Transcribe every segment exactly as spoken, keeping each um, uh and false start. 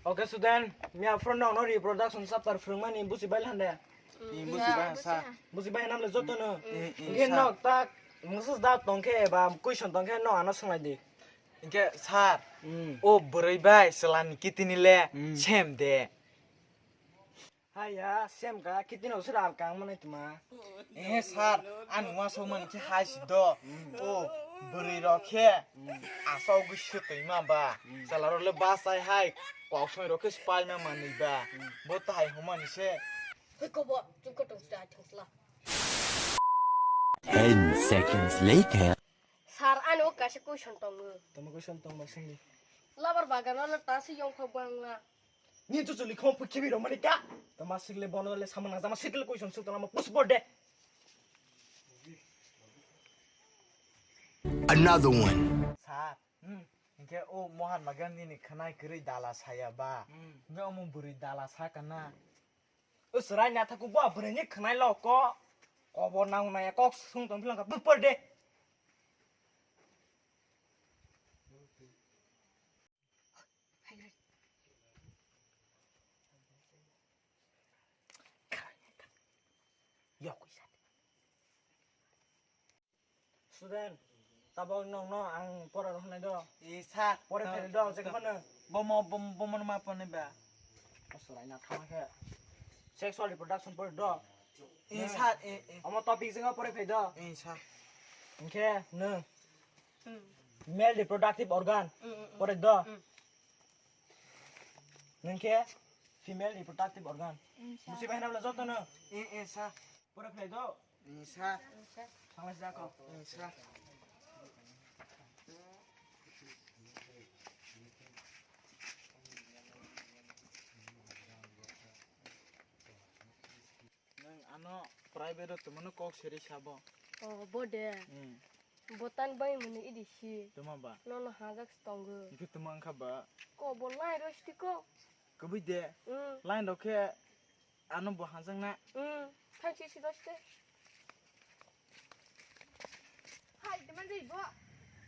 Okay, student, miya phuru nokno reproduction chapter phwrwngmani bujibai hande? Bujibai, sir. Bujibai hanamle jotono. Hinkhe nok tak message da tongkhe eba question tongkhe nok ano swnglaidi. Hinkhe sir, o bwrwi bai chwlani kitini le same de. Haiya, same ka, kitini oswra alkang manai tma. Eh sir, ani uansukmani khe hai si do. O bwrwi rok khe asogwi swtwi ma ba. Chwla rok le bachai hai kok soi rok khe spy ma manwi ba. Bo tai hwnmani se. Hoi kobo, chukko tong sida thang sla. Ten seconds later. Sir, ani o kaisa question tongo. Tamo question tong ba singdi. Labar bagano le tasi yong phok bangla. Ni tu chuli khom pukhibi ro mani ka. Tama sikle bono le samana jama sikle question suk tama push bor de. Another one. Sir, hmm, hinkhe o Mahatma Gandhi ni khwnai kwrwi dala saya ba. Hinkhe omo bwrwi dala sakana. O chwrai na thaku bo bwrwi ni khwnai lo ko. Kobo nang naya kok sung tong philong ka bupor de. Student, tabok nokno ang pora rw hwnai do. Eh, sir. Pore phai do, je khano. Bomo, bom-, bomo ma pone ba. Aswrai na thang khe. Sexual reproduction pore do. Eh, sir, eh, eh. Omo topic jwngo pore phai do. Eh, sir. Hinkhe nwng male reproductive organ pore do. Nwng khe female reproductive organ. Busi bai hwnabla joto no. Eh, eh, sir. Pore phai do. Eh, sir. Thangla sida ko. Eh, sir. Nwng ano private o tongmano kok seri sabo. Oh, bo de. Hmm. Bo tan bai muni idi si. Tuma ba? Nono hajak tongo. Iku tuma wngkha ba? Ko bo line ro sti ko. Kubui de. Hmm. Line rok khe ano bo hajak na. Hmm. Thanchi si ro sti. Hai, teman dei bo.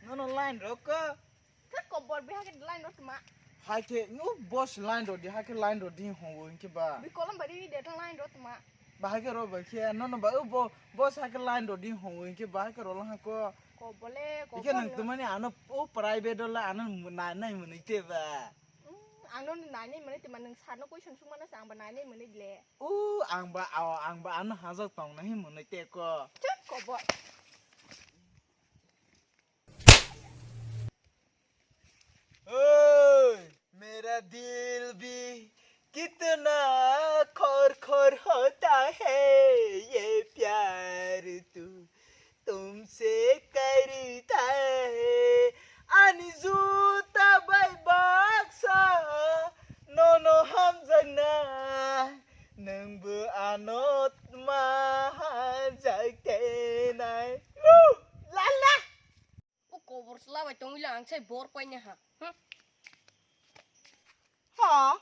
Nono line rok ko. Kha kobor bihake line rok tuma. Hai khe, no boss line rok di, hai khe line rok di hongo hinkhe ba. Bi kolom bari de ta line rok tuma. Ba hai khe ro ba khe, nono ba, o bo, boss hai khe line rok di hongo hinkhe ba hai khe ro lang ha ko. Kobole, Ike nang kobole. Tumani ano o private o la ano nai nai mwnwi te ba. Hmm, ano nai nai mwnwi te ma nang sano question sung mana sa ang ba nai nai mwnwi le. O ang ba, o ang ba ano hajak tong nai mwnwi te ko. Chuk kobor. ओए, मेरा दिल भी कितना खोर खोर होता है, ये प्यार तू तुमसे करता है। Ani juta bai baksa nono hamjakna, nwngbo ano ma hamjak tenai. Lala! O kobor chwla bai tongwi le ang sai bor paina ha. Hm? Ha,